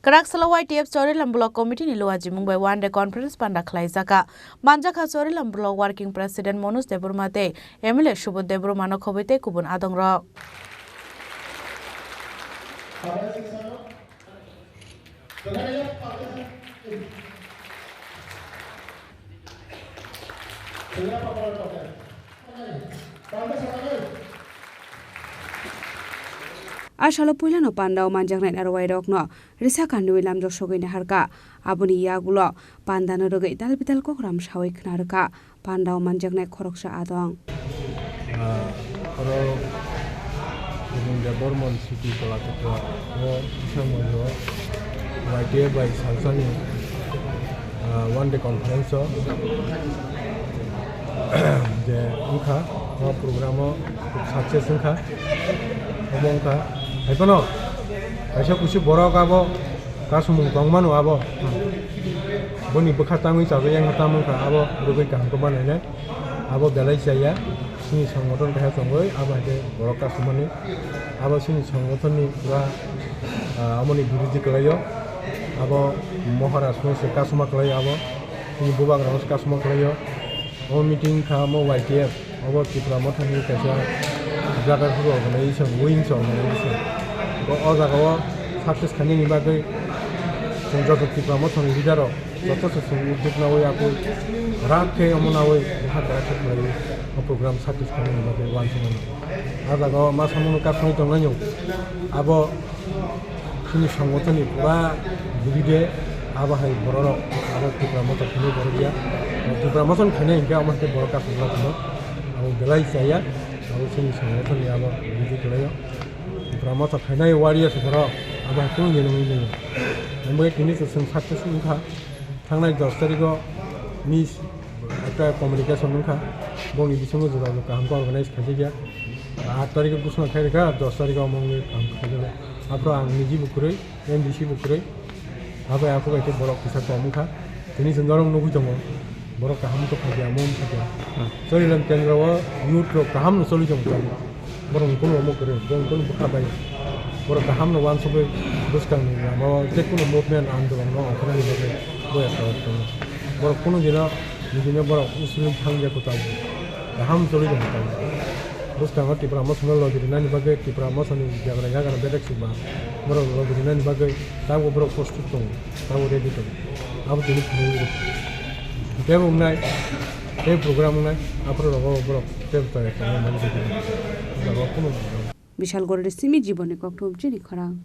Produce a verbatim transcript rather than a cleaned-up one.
Kwrak salo Y T F Chorilam Block Committee ni luajimung bai one day conference panda khlaijak kha. Manjakha Chorilam Block Working President Manoj Debbarma tei M L A Subodh Debbarma no khobwi tei kubun adong rok. A salo puilano pandao manjaknai narwai rokno risa kanwi lamjak sogwi naharkha. Aboni yagulo pandano rwgwi tal bital kokram sawi khna rwkha. Pandao manjaknai khoroksa adong. Ah, oro Govinda Bormon City Kalachetra o Kisan Mondir o Y T F bai salsani, ah, one day conference o je wngkha, o program o success wngkha, omo wngkha. Haiphano kaisa kusi borok abo kasumung tongmano abo. Boni bwkha tangwi chajak yang tamo wngkha, abo rwgwi kaham khe manainai. Abo belai chaya, chini songothon kaisa tongwi, abo hai khe borok kasumani. Abo chini songothonni pura, ah, amoni birodhi kwlaio. Abo Maharaj no se kasuma kwlaio abo. Chini bubagra no se kasuma kwlaio. Omo meeting kha omo Y T F, obo Tipra Mothani kaisa brotherhood organization, wings organization. Bo o jaga o success khainani bagwi chwng joto Tipra Mothani leader rok joto se chwng uddog nawi akui rak khe omo nawi bwkha kwrak khe khlaiwi o program success khainani bagwi uansukmani. A jaga o ma samung no kasmai tongnai no abo chini songothonni pura bwrwi de, abo hai bororok abo Tipra Motha phunwi borok ya. Tipra Motha khainai hinkhe amo hai borok kasijak phano abo belai chaya, abo chini songothonni abo bwrwi kwlaio. Tipra Motha khainai warriors borok abo hai kunu nini wngwi nini. Omo tini chwng success wngkha. Thangnai dos tarikh o miss ekta communication wngkha, bongni bisingo jogajog kaham khe organize khaijak ya. Aat tarikh o gusuna khai rwkha, dos tarikh o omo wngwi kaham khe khaijak ya. Aphuru ang niji bo kwrwi, M D C bo kwrwi, abai aphuru khe borok kisa kom wngkha. Tini chwng norok nugwi tongo, borok kaham khe phai ya, omo wngkha ya. Hmm. Chorilam kendro o youth rok kaham no choli tongo. Borok kunu omo kwrwi, borok kunu bwkha bai. Borok kaham no uansugwi bwskang ni lama o je kunu movement andolon no ongkhornani bagwi boya kha tongo. Borok kunu dino, nijino borok usuli thang ya kwtal. Kaham choli tongo tamo. Bwskango Tipra Motha no logi rinani bagwi, Tipra Motha ni jagra jagra bedek sukma borok logi rinani bagwi tamo borok prostut tongo, tamo ready tongo. Abo tini phunugwi rwkha. Tei wngnai, tei program wngnai, aphuru rogo borok tei bwtai tongo, mani tei tini. Jaga kunu. Bishal Gordi simi jiboni kokthum chini khorang.